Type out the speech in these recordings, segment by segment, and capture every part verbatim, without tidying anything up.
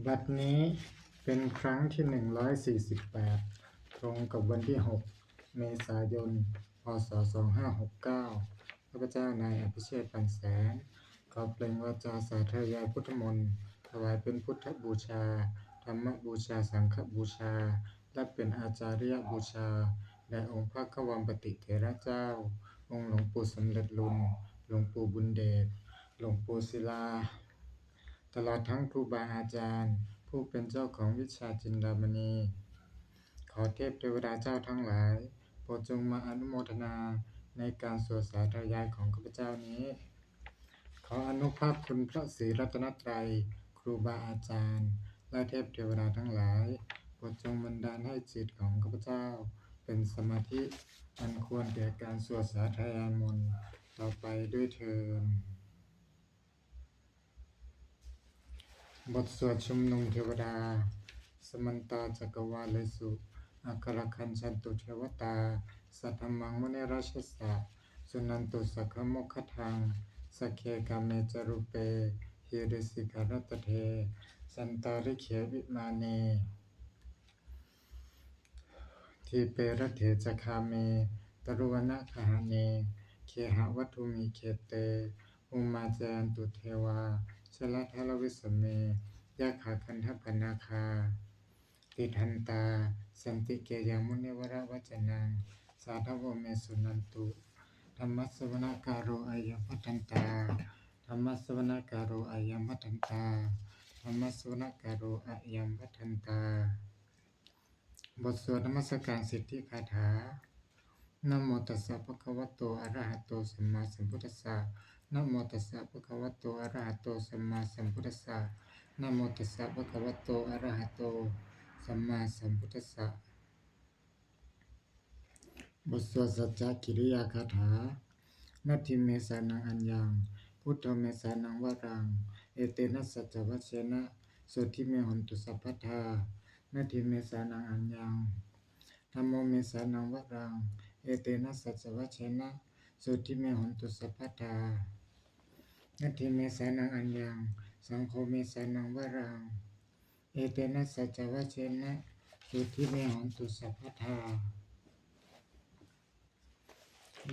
บัดนี้เป็นครั้งที่ หนึ่งร้อยสี่สิบแปด ตรงกับวันที่ หก เมษายน พ.ศ. สองห้าหกเก้า ข้าพเจ้านายอภิเชษฐ์ ปันแสง ขอเปล่งวาจาสาธยายพุทธมนต์ ถวายเป็นพุทธบูชา ธรรมบูชา สังฆบูชา และเป็นอาจาริยบูชา แด่องค์พระควัมปติเถระเจ้า องค์หลวงปู่สำเร็จลุน หลวงปู่บุญเดช หลวงปู่ศิลา ตลอดทั้งครูบาอาจารย์ ผู้เป็นเจ้าของวิชาจินดามณี ขอเทพเทวดาเจ้าทั้งหลาย โปรดจงมาอนุโมทนาในการสวดสาธยายของข้าพเจ้านี้ ขออนุภาพคุณพระศรีรัตนตรัย ครูบาอาจารย์ และเทพเทวดาทั้งหลาย โปรดจงบันดาลให้จิตของข้าพเจ้า เป็นสมาธิอันควรแก่การสวดสาธยายมนต์ต่อไปด้วยเทอญ บทสวดชุมนุมเทวดา Samantā cakkavāḷesu atrāgacchantu devatā, saddhammaṃ munirājassa, suṇantu saggamokkhadaṃ. Sagge kāme ca rūpe girisikharataṭe cantalikkhe vimāne, dīpe raṭṭhe ca gāme taruvanagahane gehavatthumhi khette, bhummā cāyantu devā jalathalavisame yakkhagandhabbanāgā, tiṭṭhantā santike yaṃ munivaravacanaṃ sādhavo me suṇantu. Dhammassavanakālo ayam bhadantā. Dhammassavanakālo ayam bhadantā. Dhammassavanakālo ayam bhadantā. บทสวดนมัสการสิทธิคาถา Namo tassa bhagavato arahato sammāsambuddhassa. Namo tassa bhagavato arahato sammāsambuddhassa. Namo tassa bhagavato arahato sammāsambuddhassa. บทสวดสัจจกิริยาคาถา Natthi me saraṇaṃ aññaṃ, buddho me saraṇaṃ varaṃ, etena saccavajjena sotthi me hontu sabbadā. Natthi me saraṇaṃ aññaṃ, dhammo me saraṇaṃ varaṃ, etena saccavajjena sotthi me hontu sabbadā. Natthi me saraṇaṃ aññaṃ, saṅgho me saraṇaṃ varaṃ, etena saccavajjena sotthi me hontu sabbadā.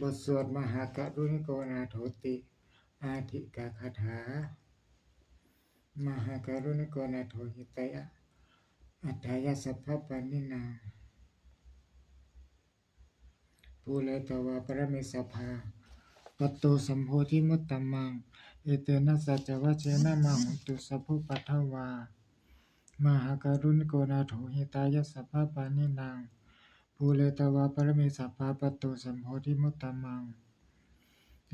บทสวดมหาการุณิโกนาโถติอาทิกาคาถา Mahākāruṇiko nātho hitāya atthāya sabbapāṇinaṃ, pūretvā pāramī sabbā patto sambodhimuttamaṃ, etena saccavajjena mā hontu sabbupaddavā. Mahākāruṇiko nātho hitāya sabbapāṇinaṃ, pūretvā pāramī sabbā patto sambodhimuttamaṃ,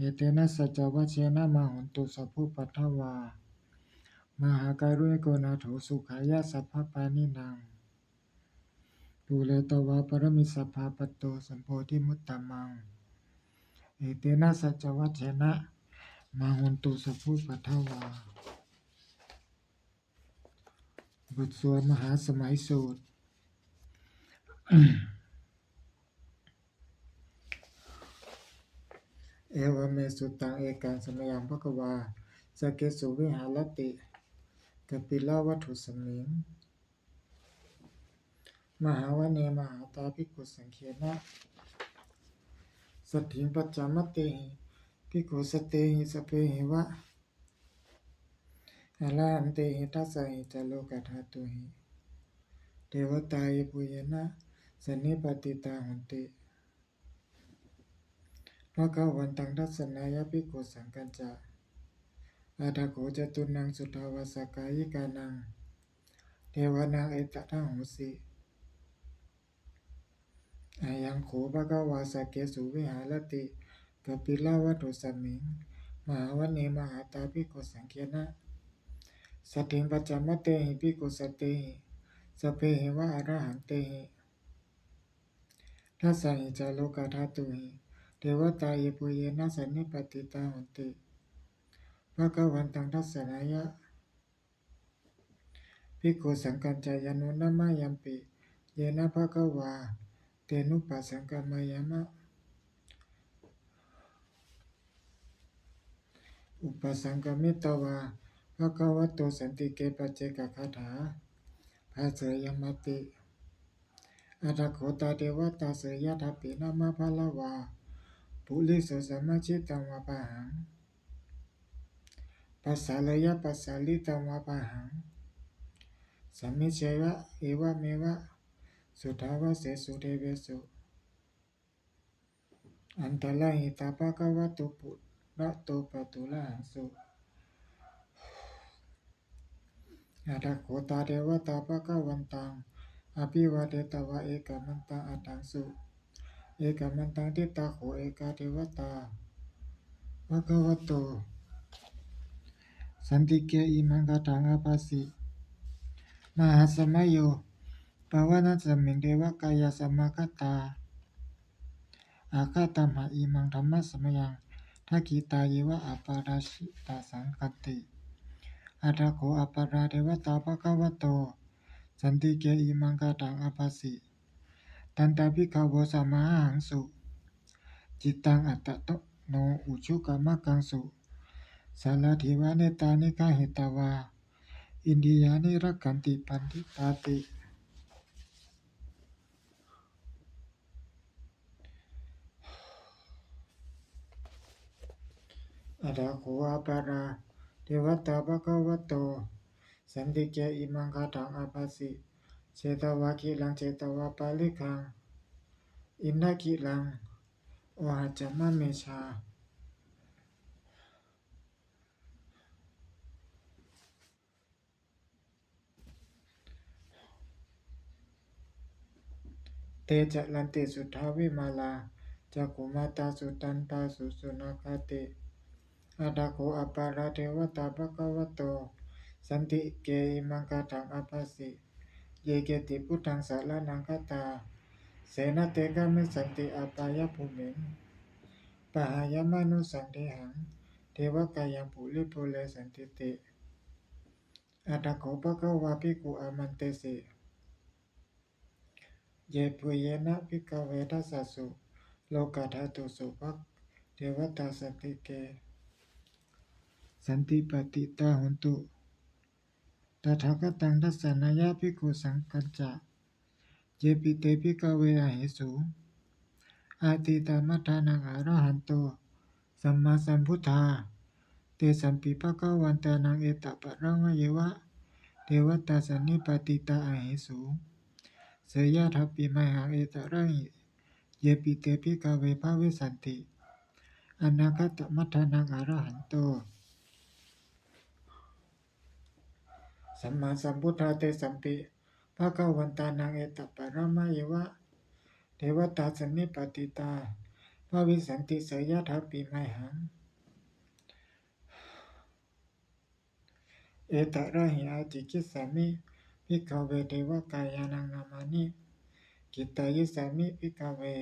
etena saccavajjena mā hontu sabbupaddavā. Mahākāruṇiko nātho sukhāya sabbapāṇinaṃ, pūretvā pāramī sabbā patto sambodhimuttamaṃ, etena saccavajjena mā hontu sabbupaddavā. บทสวดมหาสมัยสูตร Evaṃ me sutaṃ. Ekaṃ samayaṃ bhagavā sakkesu viharati kapilavatthusmiṃ mahāvane mahatā bhikkhusaṅghena saddhiṃ pañcamattehi bhikkhusatehi sabbeheva arahantehi. Dasahi ca lokadhātūhi devatā yebhuyyena sannipatitā honti bhagavantaṃ dassanāya bhikkhusaṅghañca. Atha kho catunnaṃ suddhāvāsakāyikānaṃ devānaṃ etadahosi: Ayaṃ kho bhagavā sakkesu viharati kapilavatthusmiṃ mahāvane mahatā bhikkhusaṅghena saddhiṃ pañcamattehi bhikkhusatehi sabbeheva arahantehi. Dasahi ca lokadhātūhi devatā yebhuyyena sannipatitā honti bhagavantaṃ dassanāya bhikkhusaṅghañca. Yannūna mayampi yena bhagavā tenupasaṅkameyyāma, upasaṅkamitvā bhagavato santike paccekagāthā bhāseyyāmāti. Atha kho tā devatā seyyathāpi nāma balavā puriso sammiñjitaṃ vā bāhaṃ pasāreyya, pasāritaṃ vā bāhaṃ sammiñjeyya, evameva suddhāvāsesu devesu antarahitā bhagavato purato pāturahaṃsu. Atha kho tā devatā bhagavantaṃ abhivādetvā ekamantaṃ aṭṭhaṃsu. Ekamantaṃ ṭhitā kho ekā devatā bhagavato santike imaṃ gāthaṃ abhāsi: Mahāsamayo pavanasmiṃ, devakāyā samāgatā; āgatamha imaṃ dhammasamayaṃ, dakkhitāyeva aparājitasaṅghanti. Atha kho aparā devatā bhagavato santike imaṃ gāthaṃ abhāsi: Tatra bhikkhavo samādahaṃsu, cittaṃ attano ujukamakaṃsu; sārathīva nettāni gahetvā, indriyāni rakkhanti paṇḍitāti. Atha kho aparā devatā bhagavato santike imaṃ gāthaṃ abhāsi: Chetvā khīlaṃ chetvā palighaṃ, indakhīlaṃ ohaccamanejā; te caranti suddhā vimalā, cakkhumatā sudantā susunāgāti. Atha kho aparā devatā bhagavato santike imaṃ gāthaṃ abhāsi: Ye keci buddhaṃ saraṇaṃ gatāse, na te gamissanti apāyabhūmiṃ; pahāya mānusaṃ dehaṃ, devakāyaṃ paripūressantīti. Atha kho bhagavā bhikkhū āmantesi: Yebhuyyena bhikkhave dasasu lokadhātūsu devatā santike sannipatitā honti tathāgataṃ dassanāya bhikkhusaṅghañca. Yepi te bhikkhave ahesuṃ atītamaddhānaṃ arahanto sammāsambuddhā, tesampi bhagavantānaṃ etaparamāyeva devatā sannipatitā ahesuṃ, seyyathāpi mayhaṃ etarahi. Yepi te bhikkhave bhavissanti anāgatamaddhānaṃ arahanto sammāsambuddhā, tesampi bhagavantānaṃ etaparamāyeva devatā sannipatitā bhavissanti, seyyathāpi mayhaṃ etarahi. Ācikkhissāmi bhikkhave devakāyānaṃ nāmāni, kittayissāmi bhikkhave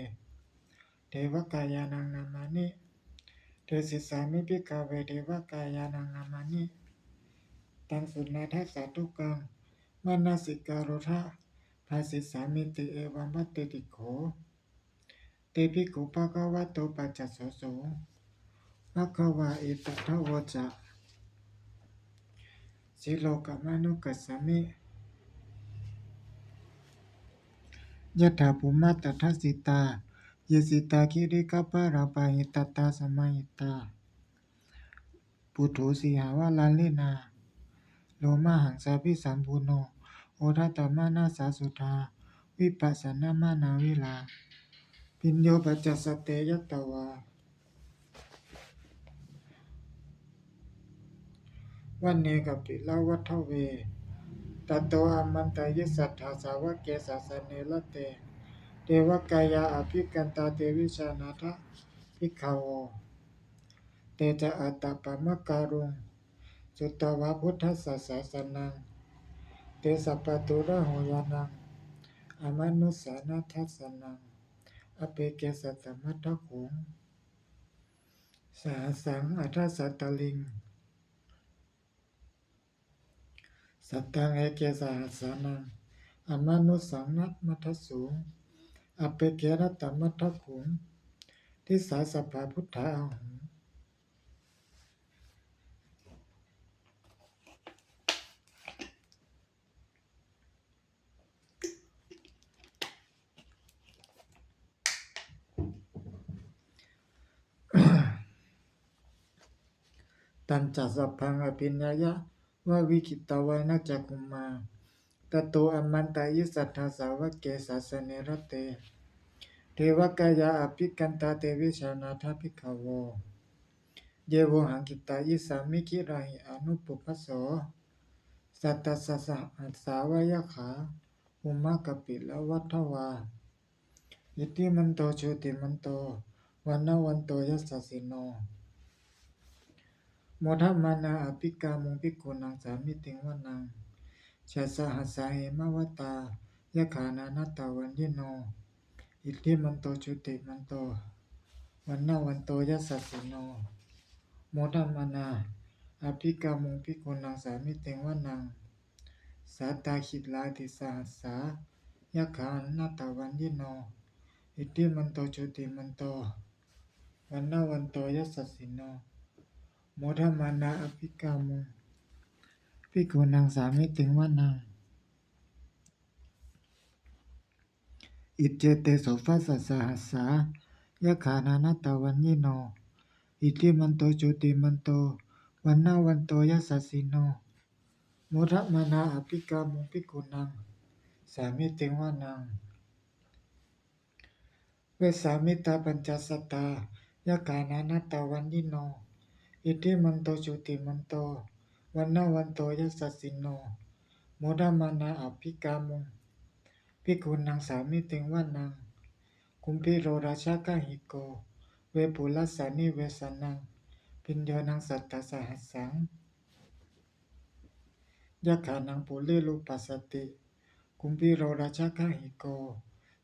devakāyānaṃ nāmāni, desissāmi bhikkhave devakāyānaṃ nāmāni. Taṃ suṇātha sādhukaṃ manasikarotha bhāsissāmīti. Evaṃ bhanteti kho te bhikkhū bhagavato paccassosuṃ. Bhagavā etadavoca: Silokamanukassāmi, yattha bhummā tadassitā; ye sitā girigabbharaṃ, pahitattā samāhitā. Puthū sīhāvalīnā, lomahaṃsābhisambhuno; odātamanasā suddhā, vippasannamanāvilā. Bhiyyo pañcasate ñatvā, vane kāpilavatthave; tato āmantayi satthā, sāvake sāsane rate. Devakāyā abhikkantā, te vijānātha bhikkhavo; te ca ātappamakaruṃ, sutvā buddhassa sāsanaṃ. Te sabbadurahu ñāṇaṃ, amanussāna dassanaṃ; appeke satamaddakkhuṃ, sahassaṃ atha sattariṃ. Sataṃ eke sahassānaṃ, amanussānamaddasuṃ; appekenantamaddakkhuṃ, disā sabbā phuṭā ahuṃ. tañca sabbaṃ abhiññāya vavakkhitvāna cakkhumā, tato āmantayi satthā sāvake sāsane rate. Devakāyā abhikkantā te vijānātha bhikkhavo, ye vohaṃ kittayissāmi girāhi anupubbaso. Sattasahassā va yakkhā bhummā kāpilavatthavā, iddhimanto jutimanto vaṇṇavanto yasassino, modamānā abhikkāmuṃ bhikkhūnaṃ samitiṃ vanaṃ. Chasahassā hemavatā yakkhā nānattavaṇṇino, iddhimanto jutimanto vaṇṇavanto yasassino, modamānā abhikkāmuṃ bhikkhūnaṃ samitiṃ vanaṃ. Sātāgirā tisahassā yakkhā nānattavaṇṇino, iddhimanto jutimanto vaṇṇavanto yasassino, modamānā abhikkāmuṃ bhikkhūnaṃ samitiṃ vanaṃ. Iccete soḷasasahassā yakkhā nānattavaṇṇino, iddhimanto jutimanto vaṇṇavanto yasassino, modamānā abhikkāmuṃ bhikkhūnaṃ samitiṃ vanaṃ. Vessāmittā pañcasatā yakkhā nānattavaṇṇino, iddhimanto jutimanto vaṇṇavanto yasassino, modamānā abhikkāmuṃ bhikkhūnaṃ samitiṃ vanaṃ. Kumbhīro rājagahiko vepullassa nivesanaṃ, bhiyyo naṃ satasahassaṃ yakkhānaṃ payirupāsati, kumbhīro rājagahiko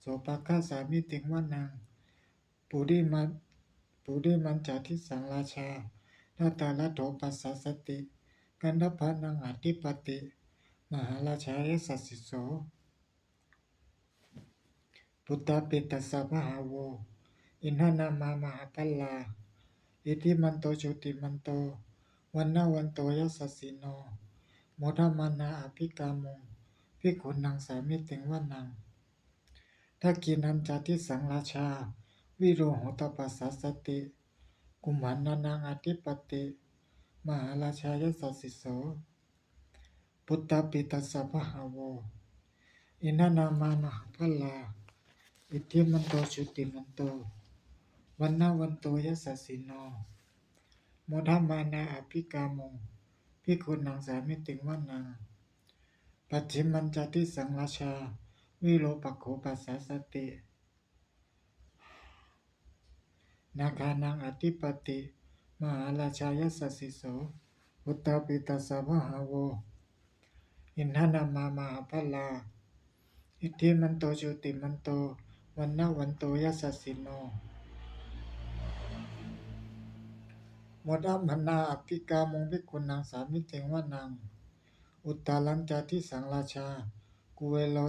sopāga samitiṃ vanaṃ. Purimañca disaṃ rājā dhataraṭṭho pasāsati, gandhabbānaṃ ādhipati mahārājā yasassi so. Puttāpi tassa bahavo indanāmā mahabbalā, iddhimanto jutimanto vaṇṇavanto yasassino, modamānā abhikkāmuṃ bhikkhūnaṃ samitiṃ vanaṃ. Dakkhiṇañca disaṃ rājā virūḷho tappasāsati, kumbhaṇḍānaṃ ādhipati mahārājā yasassi so. Puttāpi tassa bahavo indanāmā mahabbalā, iddhimanto jutimanto vaṇṇavanto yasassino, modamānā abhikkāmuṃ bhikkhūnaṃ samitiṃ vanaṃ. Pacchimañca disaṃ rājā virūpakkho pasāsati, nāgānaṃ ādhipati mahārājā yasassi so. Puttāpi tassa bahavo indanāmā mahabbalā, iddhimanto jutimanto vaṇṇavanto yasassino, modamānā abhikkāmuṃ bhikkhūnaṃ samitiṃ vanaṃ. Uttarañca disaṃ rājā kuvero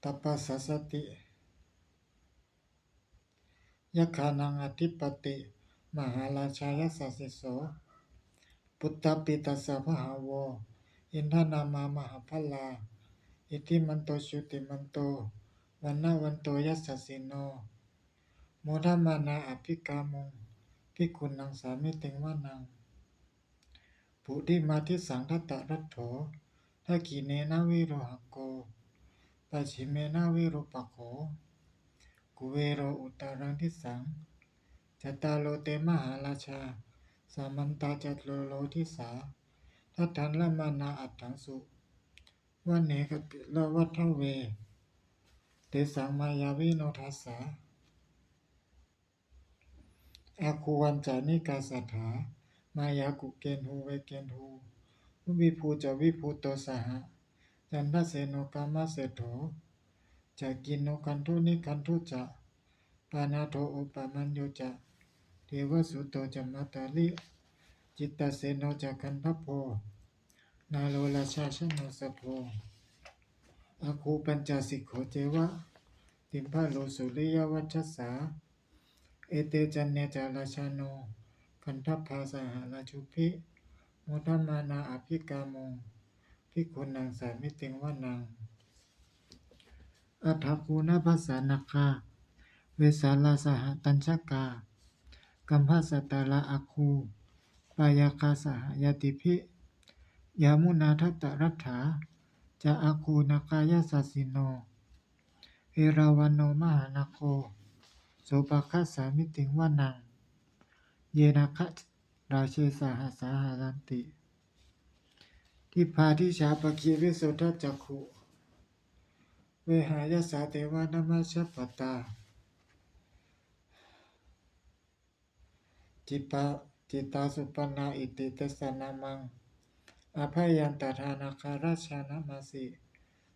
tappasāsati, yakkhānaṃ ādhipati mahārājā yasassi so. Puttāpi tassa bahavo indanāmā mahabbalā, iddhimanto jutimanto vaṇṇavanto yasassino, modamānā abhikkāmuṃ bhikkhūnaṃ samitiṃ vanaṃ. Purimadisaṃ dhataraṭṭho, dakkhiṇena virūḷhako, pacchimena virūpakkho, kuvero uttaraṃ disaṃ. Cattāro te mahārājā, samantā caturo disā, daddallamānā aṭṭhaṃsu, vane kāpilavatthave. Tesaṃ māyāvino dāsā, āgū vañcanikā saṭhā, māyā kuṭeṇḍu veṭeṇḍu, viṭū ca viṭuṭo saha, candaseno kāmaseṭṭho, ca kinnughaṇḍu nighaṇḍu ca, panādo opamañño ca, devasūto ca mātali, cittaseno ca gandhabbo, naḷo rājā janosabho, āgū pañcasikho ceva, timbarū suriyavacchasā. Ete caññe ca rājāno, gandhabbā saha rājubhi, modamānā abhikkāmuṃ, bhikkhūnaṃ samitiṃ vanaṃ. Athāgū nābhasā nāgā, vesālā sahatacchakā, kambalassatarā āgū, pāyāgā saha ñātibhi. Yāmunā dhataraṭṭhā ca āgū nāgā yasassino, erāvaṇo mahānāgo sopāga samitiṃ vanaṃ. Ye nāgarāje sahasā haranti dibbā dijā pakkhi visuddhacakkhū vehāyasā te vanamajjhapattā. Cittā, cittā supaṇṇā iti tesa nāmaṃ. Abhayantadā nāgarājānamāsi,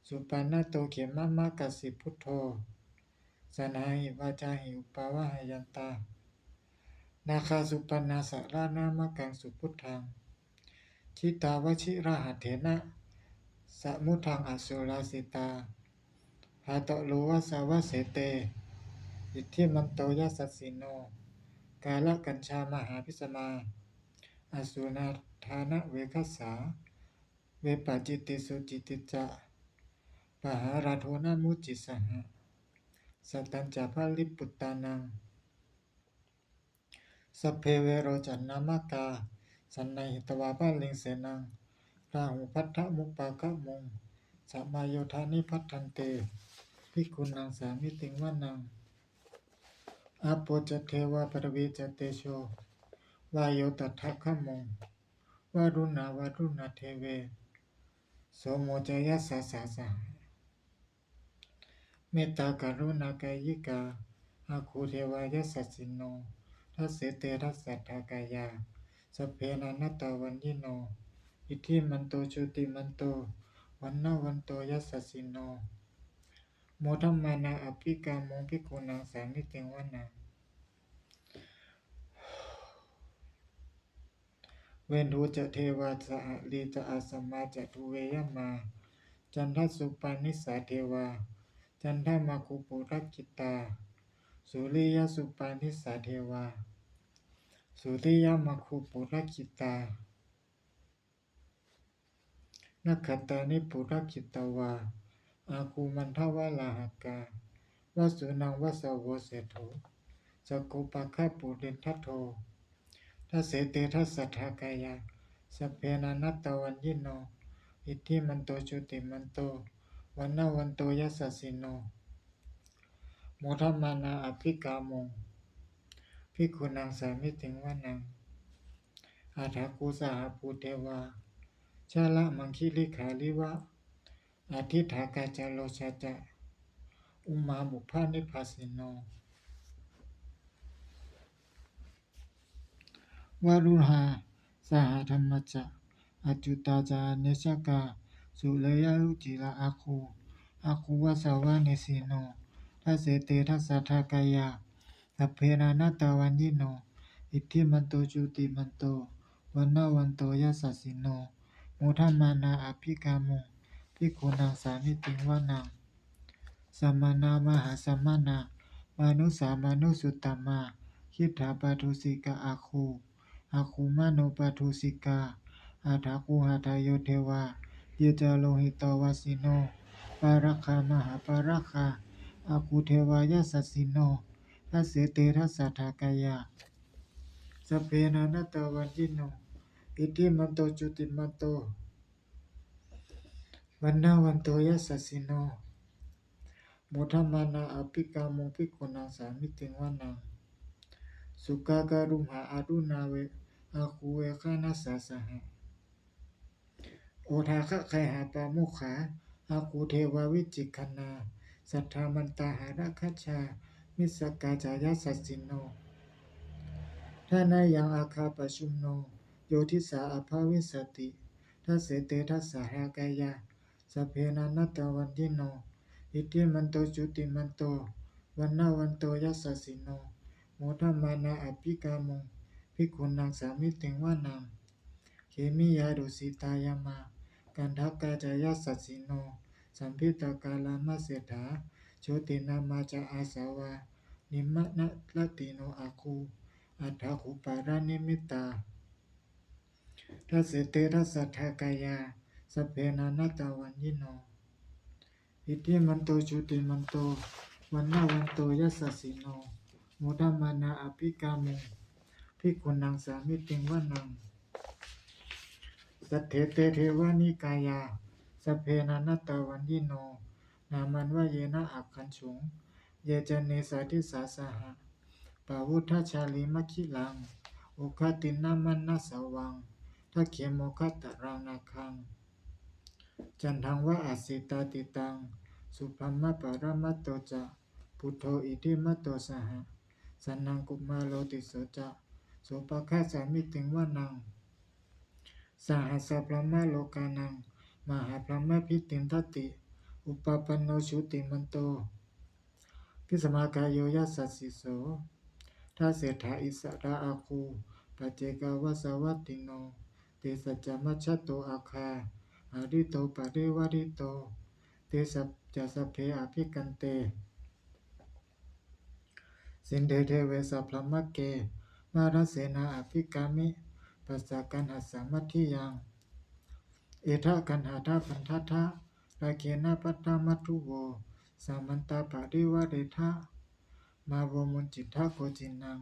supaṇṇato khemamakāsi buddho. Saṇhāhi vācāhi upavhayantā, nāgā supaṇṇā saraṇamakaṃsu buddhaṃ. Jitā vajirahatthena samuddaṃ asurā sitā, bhātaro vāsavassete iddhimanto yasassino. Kālakañjā mahābhismā asurā dānaveghasā, vepacitti sucitti ca pahārādo namucī saha. Satañca baliputtānaṃ sabbe verocanāmakā, sannayhitvā baliṃ senaṃ rāhubhaddamupāgamuṃ. Samayodāni bhaddante bhikkhūnaṃ samitiṃ vanaṃ. Āpo ca devā paṭhavī ca tejo vāyo tadāgamuṃ, varuṇā vāruṇā devā somo ca yasasā saha. Mettākaruṇākāyikā āgū devā yasassino, dasete dasadhā kāyā sabbe nānattavaṇṇino, iddhimanto jutimanto vaṇṇavanto yasassino, modamānā abhikkāmuṃ bhikkhūnaṃ samitiṃ vanaṃ. Veṇḍū ca devā sahalī ca asamā ca duve yamā, candassūpanisā devā candamāgū purakkhitā, suriyassūpanisā devā suriyamāgū purakkhitā, nakkhattāni purakkhitvā āgū mandavalāhakā, vasūnaṃ vāsavo seṭṭho sakkopāga purindado. Dasete dasadhā kāyā sabbe nānattavaṇṇino, iddhimanto jutimanto vaṇṇavanto yasassino, modamānā abhikkāmuṃ bhikkhūnaṃ samitiṃ vanaṃ. Athāgū sahabhū devā jalamaggisikhāriva, ariṭṭhakā ca rojā ca ummāpupphanibhāsino, varuṇā sahadhammā ca accutā ca anejakā, sūleyyarucirā āgū āgū vāsavanesino. Dasete dasadhā kāyā sabbe nānattavaṇṇino, iddhimanto jutimanto vaṇṇavanto yasassino, modamānā abhikkāmuṃ bhikkhūnaṃ samitiṃ vanaṃ. Samānā mahāsamānā mānusā mānusuttamā, khiḍḍāpadūsikā āgū āgū manopadūsikā. Athāgū hadayo devā ye ca lohitavāsino, pāragā mahāpāragā āgū devā yasassino. Dasete dasadhā kāyā sabbe nānattavaṇṇino, iddhimanto jutimanto vaṇṇavanto yasassino, modamānā abhikkāmuṃ bhikkhūnaṃ samitiṃ vanaṃ. Sukkā karumhā aruṇā āgū veghanasā saha, odātagayhā pāmokkhā āgū devā vicakkhaṇā, sadāmattā hāragajā missakā ca yasassino. Thanayaṃ āgā pajjunno yo disā abhivassati, dasete dasadhā kāyā sabbe nānattavaṇṇino, iddhimanto jutimanto vaṇṇavanto yasassino, modamānā abhikkāmuṃ bhikkhūnaṃ samitiṃ vanaṃ. Khemiyā tusitā yāmā kaṭṭhakā ca yasassino, lambitakā lāmaseṭṭhā jotināmā ca āsavā, nimmānaratino āgū athāgū paranimmitā. Dasete dasadhā kāyā sabbe nānattavaṇṇino, iddhimanto jutimanto vaṇṇavanto yasassino, modamānā abhikkāmuṃ bhikkhūnaṃ samitiṃ vanaṃ. Saṭṭhete devanikāyā sabbe nānattavaṇṇino, nāmanvayena āgañchuṃ ye caññe sadisā saha. Pavutthajātimakhilaṃ oghatiṇṇamanāsavaṃ, dakkhemoghataraṃ nāgaṃ candaṃva asitātitaṃ. Subrahmā paramatto ca buddho iddhimato saha, sanaṅkumāro tisso ca sopāga samitiṃ vanaṃ. Sahassabrahmalokānaṃ mahābrahmābhitiṭṭhati, upapanno jutimanto bhismākāyo yasassi so. Dasettha issarā āgū paccekavasavattino, tesañca majjhato āgā hārito parivārito. Te sab- ca sabbe abhikkante sinde deve sabrahmake, mārasenā abhikkāmi passa kaṇhassa mandiyaṃ. Etha gaṇhatha bandhatha rāgena bandhamatthu vo, samantā parivāretha mā vo muñcittha koci naṃ.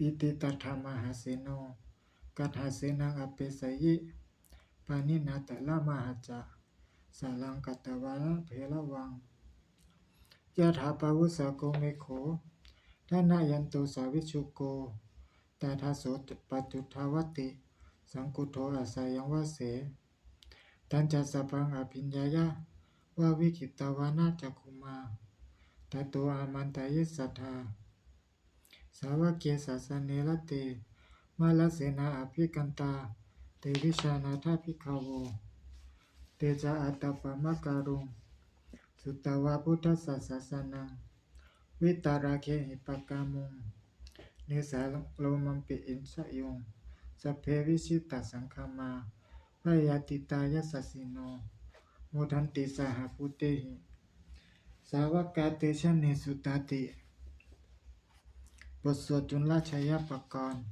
Iti tattha mahāseno kaṇhasenaṃ apesayi, pāṇinā talamāhacca saraṃ katvāna bheravaṃ. Yathā pāvussako megho thanayanto savijjuko, tadā so paccudāvatti saṅkuddho asayaṃvase. Tañca sabbaṃ abhiññāya vavakkhitvāna cakkhumā, tato āmantayi satthā sāvake sāsane rate. Mārasenā abhikkantā te vijānātha bhikkhavo, te ca ātappamakaruṃ sutvā buddhassa sāsanaṃ. Vītarāgehi pakkāmuṃ nesaṃ lomampi iñjayuṃ, sabbe vijitasaṅgāmā bhayātītā yasassino, modanti saha bhūtehi sāvakā te janesutāti. บทสวดจุลชัยปกรณ์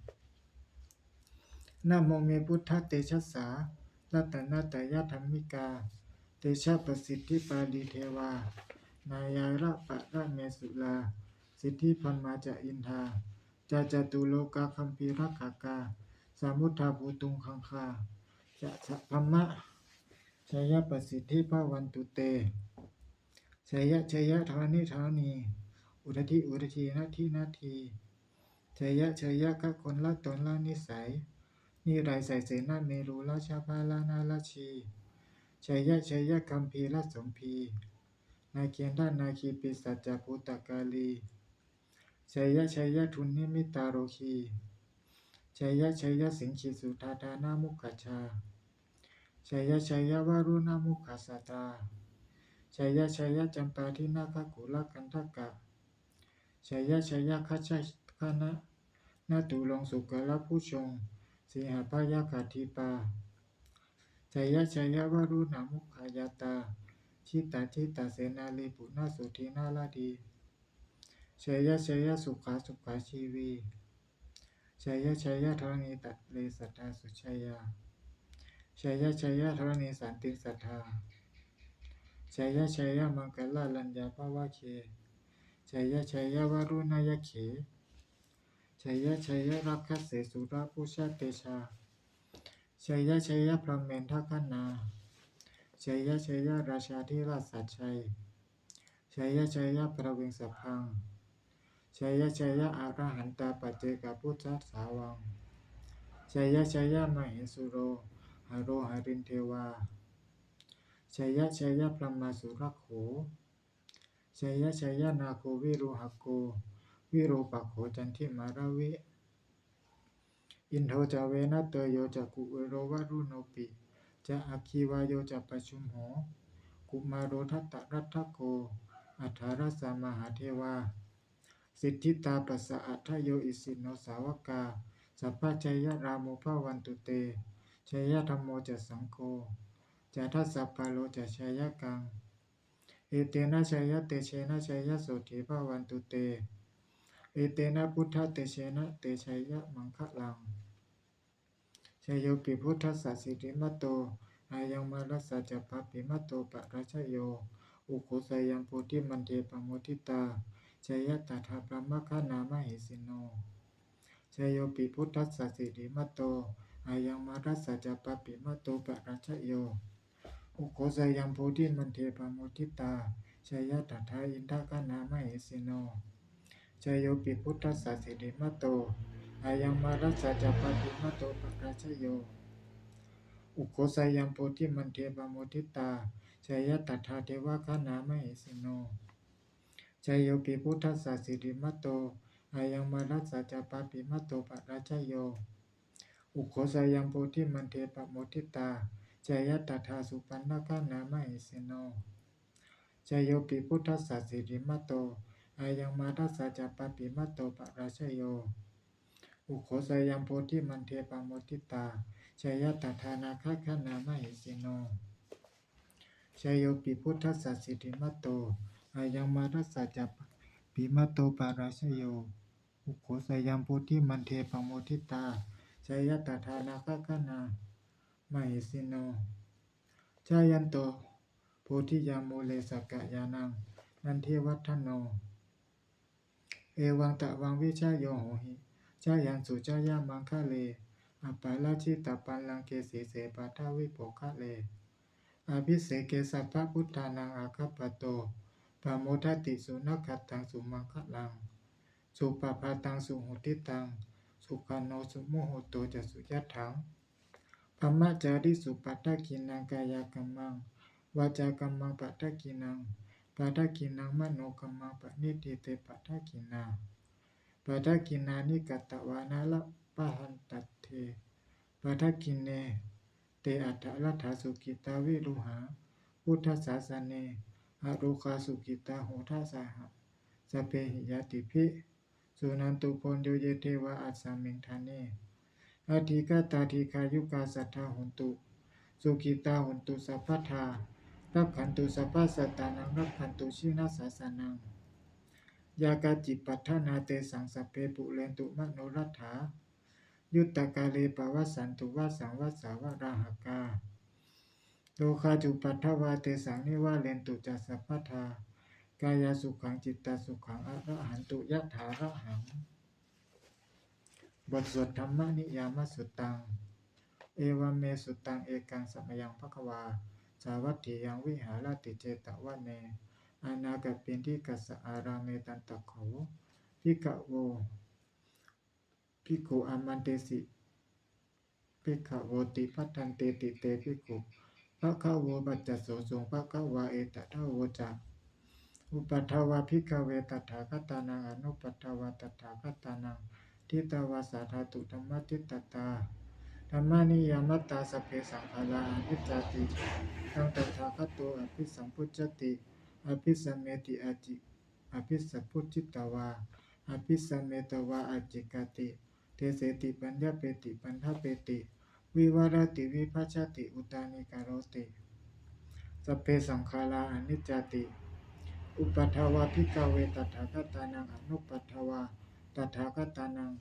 Namo me buddhatejassā ratanattayadhammikā, tejapasiddhi palidevā nārāyaparamesurā, siddhibrahmā ca indā ca catulokā gambhīrakkhakā, samuddā bhūtuṅgaṅgā ca sabrahmā, jayapasiddhi bhavantu te. Jaya jaya dharaṇi dharaṇī, udadhi udadhī, nadi nadī. Jaya jaya gaganalatanalanisai, nirayasayasena merurājabala narajī. Jaya jaya gambhīra sombhī, nāgendanāgī pisāca bhūtakālī. Jaya jaya dunnimittarogī, jaya jaya siṅgī sudādāna mukhajā, jaya jaya varuṇa mukhasātrā, jaya jaya campādināgakulagandhaka, jaya jaya gajagana naturaṅga sukarabhujaṅga sīhabyagghadīpā, jaya jaya varuṇa mukhayātrā, jita jita senārī puna sudhī naradī. Jaya jaya sukhā sukhā jīvī, jaya jaya dharaṇītale sadā sujayā, jaya jaya dharaṇī santin sadā, jaya jaya maṅkarāja raññā bhavagge, jaya jaya varuṇayakkhe, jaya jaya rakkhase surabhujatejā, jaya jaya brahmendagaṇā, jaya jaya rājādhirājasājjai, jaya jaya paviṃ sabbaṃ, jaya jaya arahantā paccekabuddhasāvaṃ, jaya jaya mahesuro haro harindevā, jaya jaya brahmā surakkho, jaya jaya nāgo virūḷhako virūpakkho candimā ravi, indo ca venateyyo ca kuvero varuṇopi ca aggi vāyo ca pajjunho kumāro dhataraṭṭhako aṭṭhārasa mahādevā siddhitāpasaādayo isino sāvakā sabbā jaya rāmo bhavantu te. Jaya dhammo ca saṅgho ca dasapālo ca jayakaṃ. Etena jayatejena jayasotthī bhavantu te. Etena buddhatejena te jayamaṅgalaṃ. Jayopi buddhassa sirīmato ayaṃ mārassa ca pāpimato parājayo ugghosayuṃ bodhimaṇḍe pamoditā jaya tadā brahmagaṇā mahesino. Jayopi buddhassa sirīmato ayaṃ mārassa ca pāpimato parājayo, ugghosayaṃ bodhimaṇḍe pamoditā, jaya tadā indagaṇā mahesino. Jayopi buddhassa sirīmato, ayaṃ mārassa ca pāpimato parājayo, ugghosayaṃ bodhimaṇḍe pamoditā, jaya tadā devagaṇā mahesino. Jayopi buddhassa sirīmato, ayaṃ mārassa ca pāpimato parājayo, ugghosayaṃ bodhimaṇḍe pamoditā, jaya tadā supaṇṇagaṇā mahesino. Jayopi buddhassa sirīmato, ayaṃ mārassa ca pāpimato parājayo, ugghosayaṃ bodhimaṇḍe pamoditā, jaya tadā nāgagaṇā mahesino. Jayopi buddhassa sirīmato, ayaṃ mārassa ca pāpimato parājayo, ugghosayaṃ bodhimaṇḍe pamoditā, jaya tadā nāgagaṇā mahesino. Jayanto bodhiyā mūle sakyānaṃ nandivaḍḍhano, evaṃ tvaṃ vijayo hohi, jayassu jayamaṅgale, aparājitapallaṅke sīse paṭhavipokkhare, abhiseke sabbabuddhānaṃ aggappatto pamodati. Sunakkhattaṃ sumaṅgalaṃ, supabhātaṃ suhuṭṭhitaṃ, sukhaṇo sumuhutto ca suyiṭṭhaṃ brahmacārisu. Padakkhiṇaṃ kāyakammaṃ, vācākammaṃ padakkhiṇaṃ, padakkhiṇaṃ manokammaṃ, paṇidhī te padakkhiṇā. Padakkhiṇāni katvāna labhantatthe padakkhiṇe. Te atthaladdhā sukhitā viruḷhā buddhasāsane, arogā sukhitā hotha saha sabbehi ñātibhi. Suṇantu bhonto ye devā asmiṃ ṭhāne adhigatā, dīghāyukā sadā hontu, sukhitā hontu sabbadā. Rakkhantu sabbasattānaṃ, rakkhantu jinasāsanaṃ. Yā kāci patthanā tesaṃ, sabbe pūrentu manorathā, yuttakāle pavassantu vassaṃ vassāvalāhakā. Rogā cupaddavā tesaṃ, nivārentu ca sabbadā, kāyāsukhaṃ cittasukhaṃ, arahantu yathārahaṃ. บทสวด Dhammaniyāmasuttaṃ. Evaṃ me sutaṃ. Ekaṃ samayaṃ bhagavā sāvatthiyaṃ viharati jetavane anāthapiṇḍikassa ārāme. Tatra kho bhikkhavo bhikkhū āmantesi bhikkhavoti. Bhadanteti te bhikkhū bhagavato paccassosuṃ. Bhagavā etadavoca. Uppādā vā bhikkhave tathāgatānaṃ anuppādā vā tathāgatānaṃ, ṭhitāva sā dhātu dhammaṭṭhitatā. Dhammaniyāmatā sabbe saṅkhārā aniccāti. Taṃ tathāgato abhisambujjhati abhisameti. Āci abhisambujjhitvā abhisametvā ācikkhati deseti paññapeti paṭṭhapeti vivarati vibhajati uttānīkaroti. Sabbe saṅkhārā aniccāti. Uppādā vā bhikkhave tathāgatānaṃ anuppādā vā tathāgatānaṃ,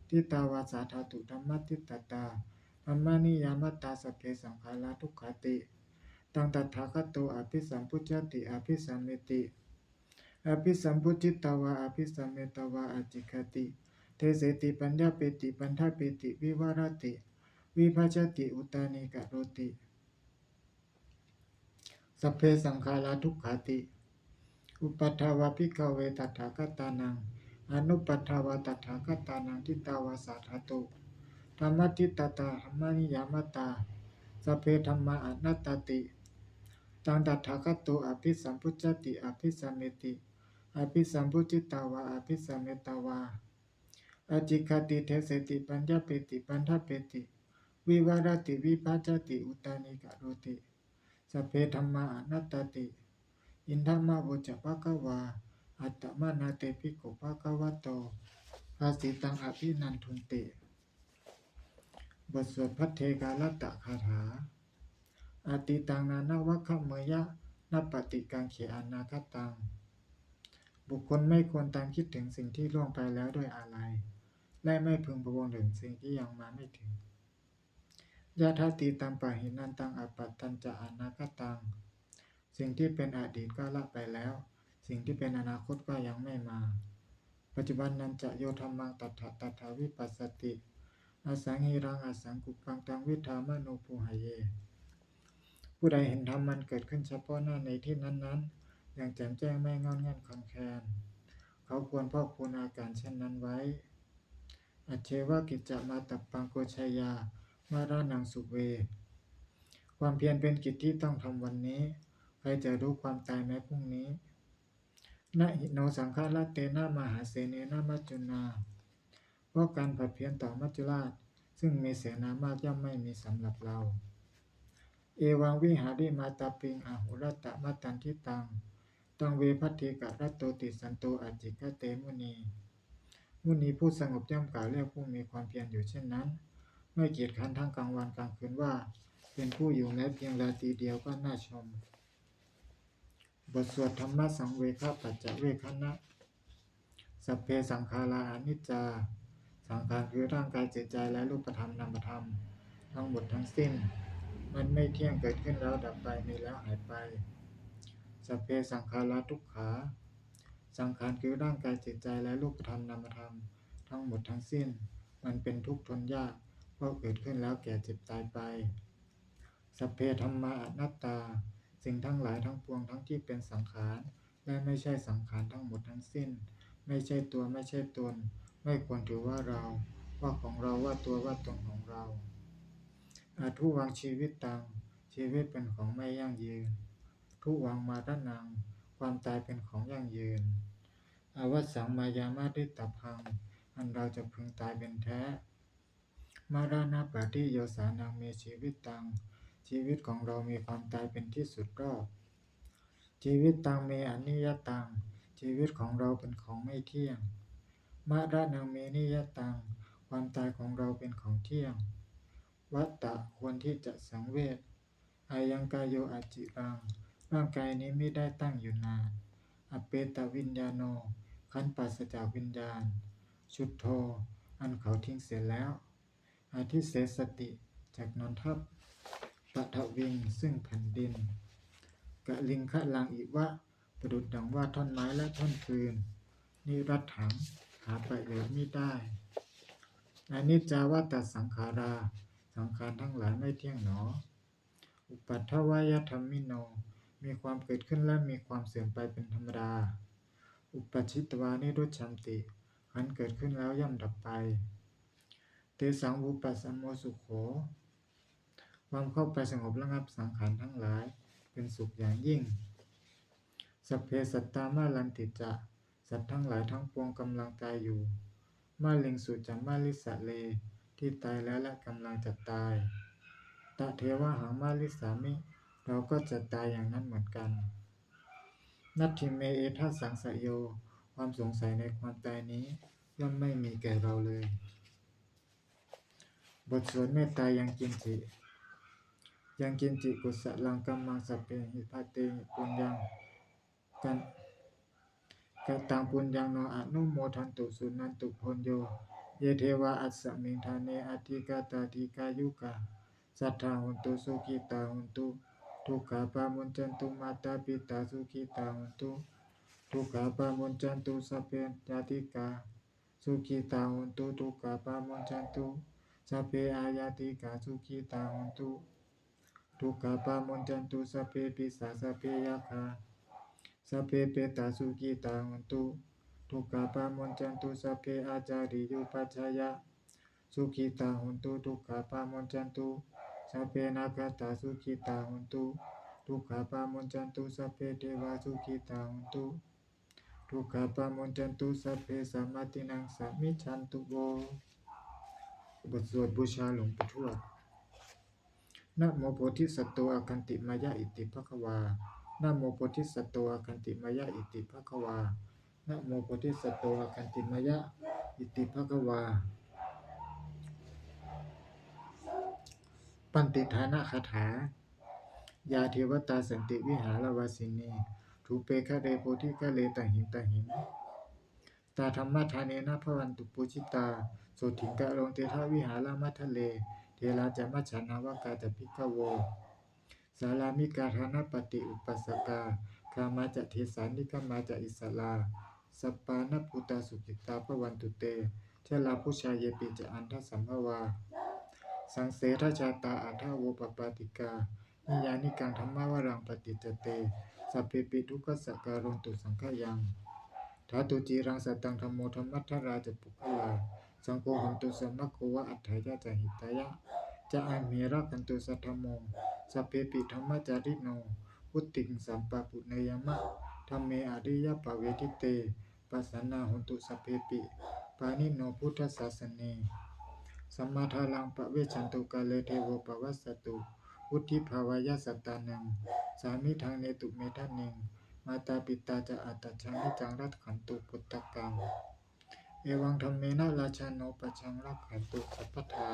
ṭhitāva sā dhātu dhammaṭṭhitatā. Dhammaniyāmatā sabbe saṅkhārā dukkhāti. Taṃ tathāgato abhisambujjhati abhisameti. Abhisambujjhitvā abhisametvā ācikkhati deseti paññapeti paṭṭhapeti vivarati vibhajati uttānīkaroti. Sabbe saṅkhārā dukkhāti. Uppādā vā bhikkhave tathāgatānaṃ anuppādā vā tathāgatānaṃ, ṭhitāva sā dhātu dhammaṭṭhitatā. Dhammaniyāmatā sabbe dhammā anattāti. Taṃ tathāgato abhisambujjhati abhisameti. Abhisambujjhitvā abhisametvā ācikkhati deseti paññapeti paṭṭhapeti vivarati vibhajati uttānīkaroti. Sabbe dhammā anattāti. Idamavoca bhagavā. Attamanā te bhikkhū bhagavato bhāsitaṃ abhinandunti. บทสวดภัทเทกรัตตคาถา Atītaṃ nānvāgameyya nappaṭikaṅkhe anāgataṃ. บุคคลไม่ควรตามคิดถึงสิ่งที่ล่วงไปแล้วด้วยอาลัย และไม่พึงพะวงถึงสิ่งที่ยังมาไม่ถึง Yadatītaṃ pahīnantaṃ appattañca anāgataṃ. สิ่งที่เป็นอดีตก็ละไปแล้ว สิ่งที่เป็นอนาคตก็ยังไม่มา Paccuppannañca yo dhammaṃ tattha tattha vipassati. Asaṃhiraṃ asaṅkuppaṃ taṃ viddhā manubrūhaye. ผู้ใดเห็นธรรมมันเกิดขึ้นเฉพาะหน้าในที่นั้นๆ อย่างแจ่มแจ้งไม่ง่อนแง่นคลอนแคลน เขาควรพอกพูนอาการเช่นนั้นไว้ Ajjeva kiccamātappaṃ ko jaññā maraṇaṃ suve. ความเพียรเป็นกิจที่ต้องทำวันนี้ ใครจะรู้ความตายแม้พรุ่งนี้ Na hi no saṅgarantena mahāsenena maccunā. เพราะการผัดเพี้ยนต่อมัจจุราช ซึ่งมีเสนามากย่อมไม่มีสำหรับเรา Evaṃ vihārimātāpiṃ ahorattamatanditaṃ, taṃ ve bhaddekarattoti santo ācikkhate muni. มุนีผู้สงบย่อมกล่าวเรียกผู้มีความเพียรอยู่เช่นนั้น ไม่เกียจคร้านทั้งกลางวันกลางคืนว่า เป็นผู้อยู่แม้เพียงราตรีเดียวก็น่าชม บทสวดธรรมสังเวคปัจจเวกขณะ Sabbe saṅkhārā aniccā. สังขารคือร่างกายจิตใจและรูปธรรมนามธรรม ทั้งหมดทั้งสิ้น มันไม่เที่ยง เกิดขึ้นแล้วดับไป มีแล้วหายไป Sabbe saṅkhārā dukkhā. สังขารคือร่างกายจิตใจและรูปธรรมนามธรรม ทั้งหมดทั้งสิ้น มันเป็นทุกข์ทนยาก เพราะเกิดขึ้นแล้วแก่เจ็บตายไป Sabbe dhammā anattā. สิ่งทั้งหลายทั้งปวงทั้งที่เป็นสังขาร และไม่ใช่สังขารทั้งหมดทั้งสิ้น ไม่ใช่ตัวไม่ใช่ตน ไม่ควรถือว่าเรา ว่าของเรา ว่าตัวว่าตนของเรา Adhuvaṃ jīvitaṃ. ชีวิตเป็นของไม่ยั่งยืน Dhuvaṃ maraṇaṃ. ความตายเป็นของยั่งยืน Avassaṃ mayā maritabbaṃ. อันเราจะพึงตายเป็นแท้ Maraṇapariyosānaṃ me jīvitaṃ. ชีวิตของเรามีความตายเป็นที่สุดรอบ Jīvitaṃ me aniyataṃ. ชีวิตของเราเป็นของไม่เที่ยง Maraṇaṃ me niyataṃ. ความตายของเราเป็นของเที่ยง Vata. ควรที่จะสังเวช Ayaṃ kāyo aciraṃ. ร่างกายนี้มิได้ตั้งอยู่นาน Apetaviññāṇo. ครั้นปราศจากวิญญาณ Chuḍḍho. อันเขาทิ้งเสียแล้ว Adhisessati. จักนอนทับ Paṭhaviṃ. ซึ่งแผ่นดิน Kaliṅgaraṃ iva. ประดุจดังว่าท่อนไม้และท่อนฟืน Niratthaṃ. หาประโยชน์มิได้ Aniccā vata saṅkhārā. สังขารทั้งหลายไม่เที่ยงหนอ Uppādavayadhammino. มีความเกิดขึ้นและมีความเสื่อมไปเป็นธรรมดา Uppajjitvā nirujjhanti. ครั้นเกิดขึ้นแล้วย่อมดับไป Tesaṃ vūpasamo sukho. ความเข้าไปสงบระงับสังขารทั้งหลาย เป็นสุขอย่างยิ่ง Sabbe sattā maranti ca. สัตว์ทั้งหลายทั้งปวงกำลังตายอยู่ Mariṃsu ca marissare. ที่ตายแล้วและกำลังจะตาย Tathevāhaṃ marissāmi. เราก็จะตายอย่างนั้นเหมือนกัน Natthi me ettha saṃsayo. ความสงสัยในความตายนี้ย่อมไม่มีแก่เราเลย บทสวดเมตตา Yaṅkiñci. Yaṅkiñci kusalaṃ kammaṃ sabbehi katehi puññaṃ, ka- kataṃ puññaṃ no anumodantu suṇantu bhonto. Ye devā asmiṃ ṭhāne adhigatā dīghāyukā sadā hontu sukhitā hontu dukkhā pamuñcantu. Mātā pitā sukhitā hontu dukkhā pamuñcantu. Sabbe ñātikā sukhitā hontu dukkhā pamuñcantu. Sabbe aññātikā sukhitā hontu dukkhā pamuñcantu. Sabbe pisā sabbe yakkhā sabbe petā sukhitā hontu dukkhā pamuñcantu. Sabbe ācariyupajjhāyā sukhitā hontu dukkhā pamuñcantu. Sabbe nakkhattā sukhitā hontu dukkhā pamuñcantu. Sabbe devā sukhitā hontu dukkhā pamuñcantu. Sabbe sampattīnaṃ samijjhantu vo. บทสวดบูชาหลวงปู่ทวด Namo bodhisatto āgantimāya iti bhagavā. Namo bodhisatto āgantimāya iti bhagavā. Namo bodhisatto āgantimāya iti bhagavā. ปัณฑิตานะคาถา Yā devatā santi vihāravāsinī, thūpe ghare bodhighare tahiṃ tahiṃ, tā dhammadānena bhavantu pūjitā, sotthiṃ karontedha vihāramaṇḍale. Therā ca majjhā navakā ca bhikkhavo, sārāmikā dānapatī upāsakā, gāmā ca desā nigamā ca issarā, sappāṇabhūtā sukhitā bhavantu te. jalābujā yepi ca aṇḍasambhavā, saṃsedajātā athavopapātikā, niyyānikaṃ dhammavaraṃ paṭicca te, sabbepi dukkhassa karontu saṅkhayaṃ. Ṭhātu ciraṃ sataṃ dhammo dhammaddharā ca puggalā, saṅgho hotu samaggo va atthāya ca hitāya ca. Amhe rakkhatu saddhammo, sabbepi dhammacārino, vuḍḍhiṃ sampāpuṇeyyāma, dhamme ariyappavedite. Pasannā hontu sabbepi, pāṇino buddhasāsane. Sammādhāraṃ pavecchanto, kāle devo pavassatu, vuḍḍhibhāvāya sattānaṃ, samiddhaṃ netu medaniṃ. Mātā pitā ca atrajaṃ, niccaṃ rakkhantu puttakaṃ, evaṃ dhammena rājāno, pajaṃ rakkhantu sabbadā.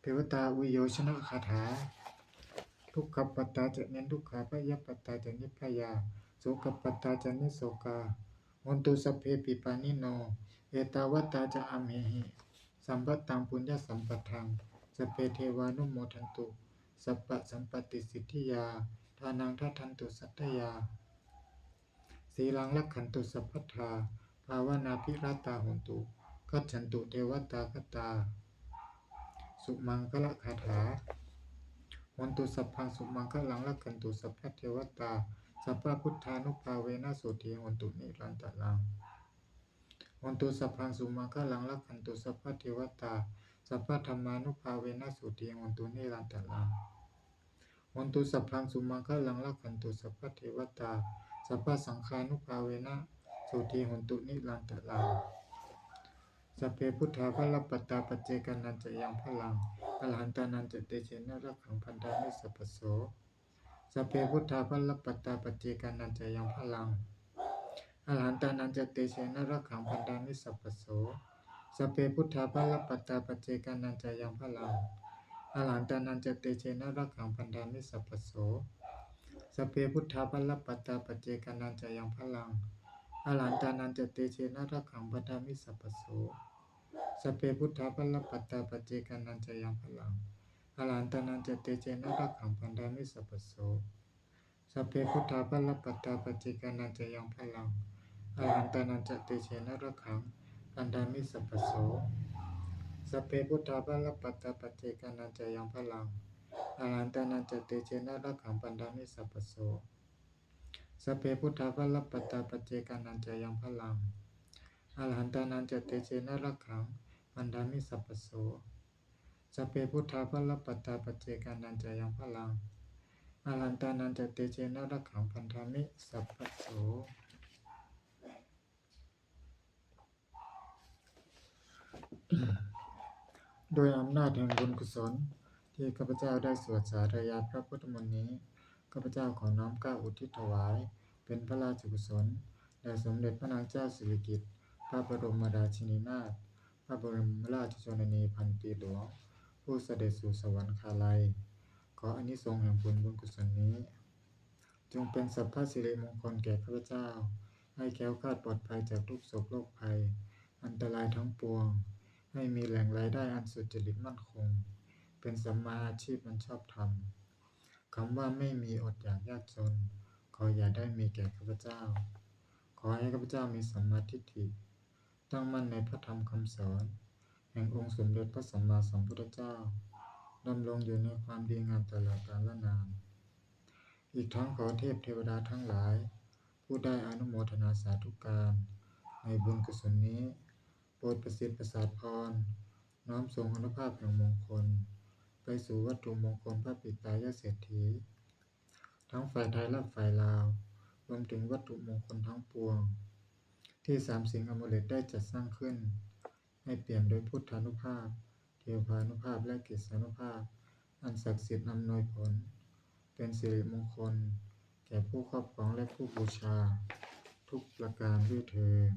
Devatāuyyojanagāthā. Dukkhappattā ca niddukkhā, bhayappattā ca nibbhayā, sokappattā ca nissokā, hontu sabbepi pāṇino. Ettāvatā ca amhehi, sambhataṃ puññasampadaṃ, sabbe devānumodantu, sabbasampattisiddhiyā. Dānaṃ dadantu saddhāya, sīlaṃ rakkhantu sabbadā, bhāvanābhiratā hontu, gacchantu devatāgatā. Sumaṅgalagāthā. Hontu sabbaṃ sumaṅgalaṃ, rakkhantu sabbadevatā, sabbabuddhānubhāvena, sotthī hontu nirantaraṃ. Hontu sabbaṃ sumaṅgalaṃ, rakkhantu sabbadevatā, sabbadhammānubhāvena, sotthī hontu nirantaraṃ. Hontu sabbaṃ sumaṅgalaṃ, rakkhantu sabbadevatā, sabbasaṅghānubhāvena, sotthī hontu nirantaraṃ. Sabbe buddhā balappattā, paccekānañca yaṃ balaṃ, arahantānañca tejena, rakkhaṃ bandhāmi sabbaso. Sabbe buddhā balappattā, paccekānañca yaṃ balaṃ, arahantānañca tejena, rakkhaṃ bandhāmi sabbaso. Sabbe buddhā balappattā, paccekānañca yaṃ balaṃ, arahantānañca tejena, rakkhaṃ bandhāmi sabbaso. Sabbe buddhā balappattā, paccekānañca yaṃ balaṃ, arahantānañca tejena, rakkhaṃ bandhāmi sabbaso. Sabbe buddhā balappattā, paccekānañca yaṃ balaṃ, arahantānañca tejena, rakkhaṃ bandhāmi sabbaso. Sabbe buddhā balappattā, paccekānañca yaṃ balaṃ, arahantānañca tejena, rakkhaṃ bandhāmi sabbaso. Sabbe buddhā balappattā, paccekānañca yaṃ balaṃ, arahantānañca tejena, rakkhaṃ bandhāmi sabbaso. Sabbe buddhā balappattā, paccekānañca yaṃ balaṃ, arahantānañca tejena, rakkhaṃ bandhāmi sabbaso. Sabbe buddhā balappattā, paccekānañca yaṃ balaṃ, arahantānañca tejena, rakkhaṃ bandhāmi sabbaso. ด้วยอำนาจแห่งบุญกุศลที่ข้าพเจ้าได้สวดสาธยายพระพุทธมนต์นี้ ข้าพเจ้าขอน้อมเกล้าอุทิศถวาย เป็นพระราชกุศลแด่สมเด็จพระนางเจ้าสิริกิติ์ พระบรมราชินีนาถ พระบรมราชชนนีพันปีหลวง ผู้เสด็จสู่สวรรคาลัย ขออานิสงส์แห่งผลบุญกุศลนี้ จงเป็นสัพพสิริมงคลแก่ข้าพเจ้า ให้แคล้วคลาดปลอดภัยจากทุกข์โศกโรคภัย อันตรายทั้งปวง ให้มีแหล่งรายได้อันสุจริตมั่นคง เป็นสัมมาอาชีพอันชอบธรรม คำว่าไม่มีอดอยากยากจน ขออย่าได้มีแก่ข้าพเจ้า ขอให้ข้าพเจ้ามีสัมมาทิฏฐิ ตั้งมั่นในพระธรรมคำสอน แห่งองค์สมเด็จพระสัมมาสัมพุทธเจ้า ดำรงอยู่ในความดีงามตลอดกาลนาน อีกทั้งขอเทพเทวดาทั้งหลาย ผู้ได้อนุโมทนาสาธุการ ในบุญกุศลนี้ โปรดประสิทธิ์ประสาทพร น้อมส่งอานุภาพแห่งมงคล ไปสู่วัตถุมงคลพระปิดตายอดเศรษฐี ทั้งฝ่ายไทยและฝ่ายลาว รวมถึงวัตถุมงคลทั้งปวง ที่สามสิงห์อมูเลตได้จัดสร้างขึ้น ให้เปี่ยมด้วยพุทธานุภาพ เทวานุภาพ และกฤษานุภาพ อันศักดิ์สิทธิ์อำนวยผล เป็นสิริมงคล แก่ผู้ครอบครองและผู้บูชา ทุกประการด้วยเทอญ